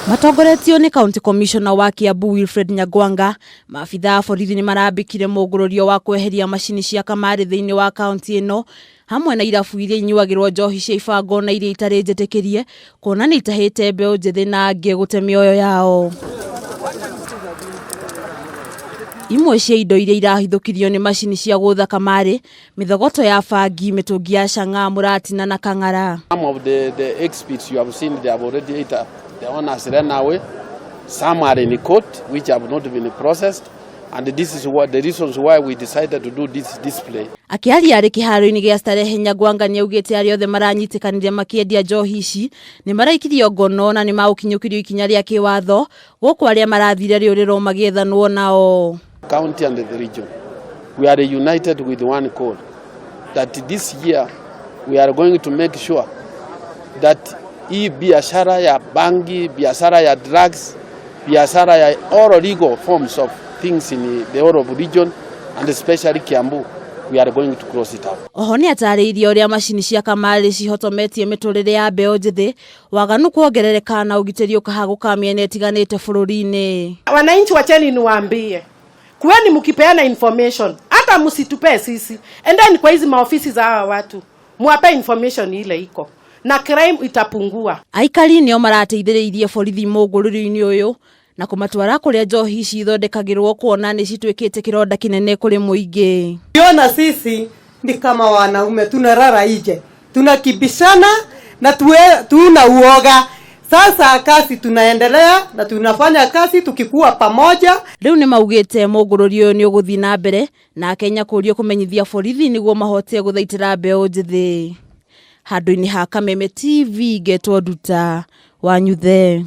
Matongoretio nĩ County Commissioner wa Kiambu Wilfred Nyagwanga, maabitha a borithi nĩ marambĩkire mũngũrũrio wa kweheria macini cia kamarĩ thĩinĩ wa kaunti ĩno hamwe na irabu iria inyuagĩrwo njohi cia ibango na iria itarĩ njĩtĩkĩrie kuona nĩ itahĩte mbeũ njĩthĩ na angĩ gũte mĩoyo yao. Imwe cia indo iria irahithũkirio nĩ macini cia gũtha kamarĩ, mĩthogoto ya bangi, mĩtũngi ya chang'aa, mũratina na kang'ara. Some of the exhibits you have seen, they have already either the owners ran away, some are in court which have not been processed, and this is what the reasons why we decided to do this display. Akĩaria arĩ kĩharo-inĩ gĩa Starehe, Nyagwanga nĩaugĩte arĩa othe maranyitĩkanire makĩendia njohi ici nĩ maraikirio ngono na nĩ magũkinyũkĩrio ikinya rĩa kĩwatho gũkũ arĩa marathire rĩũrĩro magĩethanwo nao. County and the region, we are united with one call that this year we are going to make sure that hii biashara ya bangi, biashara ya drugs, biashara ya all legal forms of things in the whole of region and especially Kiambu, we are going to cross it out. Oho nĩ atarĩirie ũrĩa macini cia kamarĩ cihotometie mĩtũrĩre ya mbeũ njĩthĩ, waganu kuongerereka na ũgitĩri ũkahagũka mĩena ĩtiganĩte bũrũri-inĩ. Wananchi, wacheni niwaambie, kuweni mkipeana information, hata msitupee sisi, endeni kwa hizi maofisi za hawa watu mwape information ile iko na crime itapungua. Aikari nĩo marateithĩrĩirie borithi mũngũrũrio-inĩ ũyũ na kũmatwara kũrĩa njohi ici ithondekagĩrwo kuona nĩ cituĩkĩte kĩronda kĩnene kũrĩ mũingĩ. Kiona sisi ni kama wanaume tunarara nje, tunakibishana na tuna uoga. Sasa kazi tunaendelea na tunafanya kazi tukikuwa pamoja. Rĩu nĩ maugĩte mũngũrũrio ũyũ nĩ ũgũthiĩ na mbere na Akenya kũrio kũmenyithia borithi nĩguo mahote gũthaitĩra mbeũ njĩthĩ. Handũ-inĩ ha Kameme TV ngetwo Nduta Wanyuthe.